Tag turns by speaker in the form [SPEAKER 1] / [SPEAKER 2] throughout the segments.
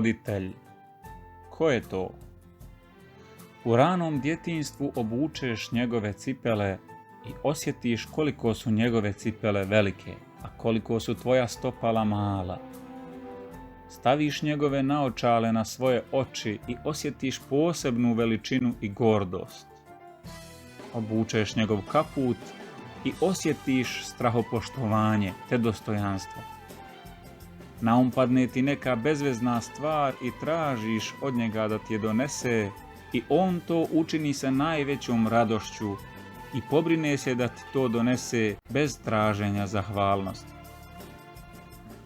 [SPEAKER 1] roditelj. Ko je to? U ranom djetinjstvu obučeš njegove cipele i osjetiš koliko su njegove cipele velike, a koliko su tvoja stopala mala. Staviš njegove naočale na svoje oči i osjetiš posebnu veličinu i gordost. Obučeš njegov kaput i osjetiš strahopoštovanje te dostojanstvo. Naumpadne ti neka bezvezna stvar i tražiš od njega da ti je donese i on to učini sa najvećom radošću i pobrine se da ti to donese bez traženja zahvalnosti.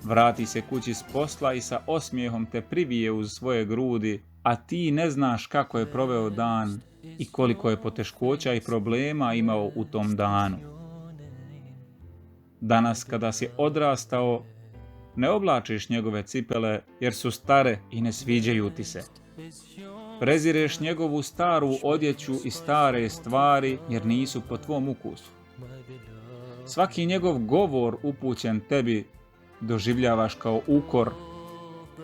[SPEAKER 1] Vrati se kući s posla i sa osmijehom te privije uz svoje grudi, a ti ne znaš kako je proveo dan i koliko je poteškoća i problema imao u tom danu. Danas kada si odrastao, ne oblačiš njegove cipele jer su stare i ne sviđaju ti se. Prezireš njegovu staru odjeću i stare stvari jer nisu po tvom ukusu. Svaki njegov govor upućen tebi doživljavaš kao ukor,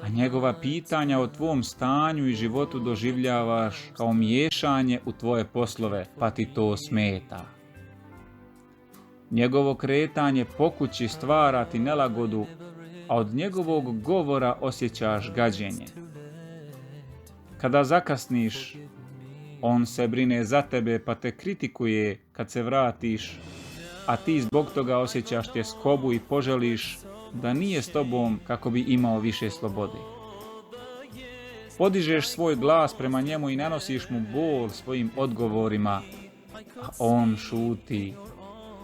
[SPEAKER 1] a njegova pitanja o tvom stanju i životu doživljavaš kao miješanje u tvoje poslove, pa ti to smeta. Njegovo kretanje po kući stvara ti nelagodu, a od njegovog govora osjećaš gađenje. Kada zakasniš, on se brine za tebe pa te kritikuje kad se vratiš, a ti zbog toga osjećaš tjeskobu i poželiš da nije s tobom kako bi imao više slobode. Podižeš svoj glas prema njemu i nanosiš mu bol svojim odgovorima, a on šuti,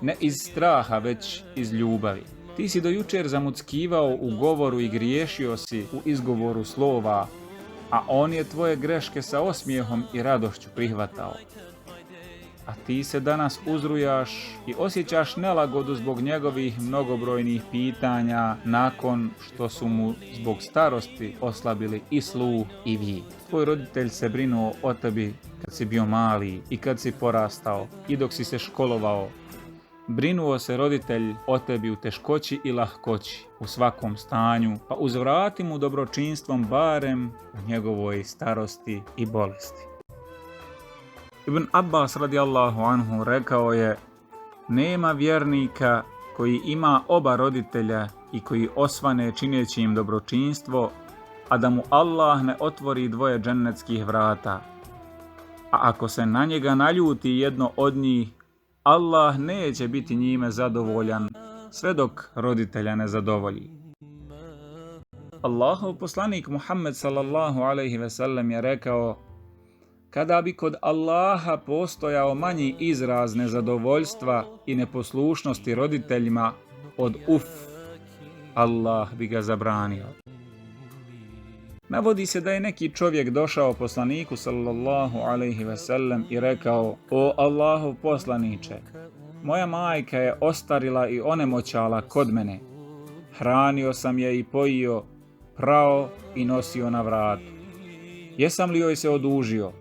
[SPEAKER 1] ne iz straha već iz ljubavi. Ti si do jučer zamuckivao u govoru i griješio si u izgovoru slova, a on je tvoje greške sa osmijehom i radošću prihvatao. A ti se danas uzrujaš i osjećaš nelagodu zbog njegovih mnogobrojnih pitanja nakon što su mu zbog starosti oslabili i sluh i vid. Tvoj roditelj se brinuo o tebi kad si bio mali i kad si porastao i dok si se školovao. Brinuo se roditelj o tebi u teškoći i lahkoći, u svakom stanju, pa uzvrati mu dobročinstvom barem u njegovoj starosti i bolesti. Ibn Abbas radijallahu anhu rekao je: nema vjernika koji ima oba roditelja i koji osvane čineći im dobročinstvo, a da mu Allah ne otvori dvoje džennetskih vrata. A ako se na njega naljuti jedno od njih, Allah neće biti njime zadovoljan sve dok roditelja ne zadovolji. Allahov poslanik Muhammed sallallahu alejhi ve sellem je rekao: kada bi kod Allaha postojao manji izraz nezadovoljstva i neposlušnosti roditeljima od uf, Allah bi ga zabranio. Navodi se da je neki čovjek došao poslaniku sallallahu alejhi ve sellem i rekao: o Allahov poslaniče, moja majka je ostarila i onemoćala kod mene. Hranio sam je i pojio, prao i nosio na vratu. Jesam li joj se odužio?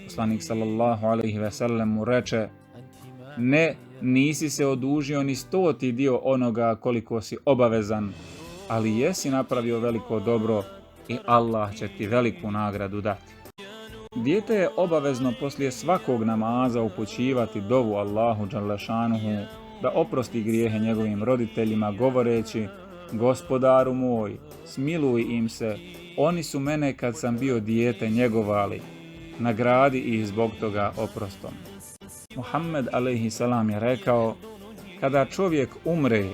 [SPEAKER 1] Poslanik sallallahu alejhi ve sellem mu reče: ne, nisi se odužio ni 100 dio onoga koliko si obavezan, ali jesi napravio veliko dobro i Allah će ti veliku nagradu dati. Dijete je obavezno poslije svakog namaza upućivati dovu Allahu dželle šanuhu da oprosti grijehe njegovim roditeljima govoreći: gospodaru moj, smiluj im se, oni su mene kad sam bio dijete njegovali, nagradi ih zbog toga oprostom. Muhammed alejhi selam je rekao: kada čovjek umre,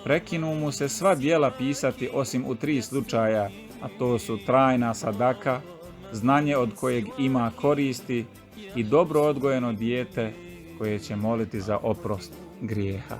[SPEAKER 1] prekinu mu se sva djela pisati osim u 3 slučaja, a to su trajna sadaka, znanje od kojeg ima koristi i dobro odgojeno dijete koje će moliti za oprost grijeha.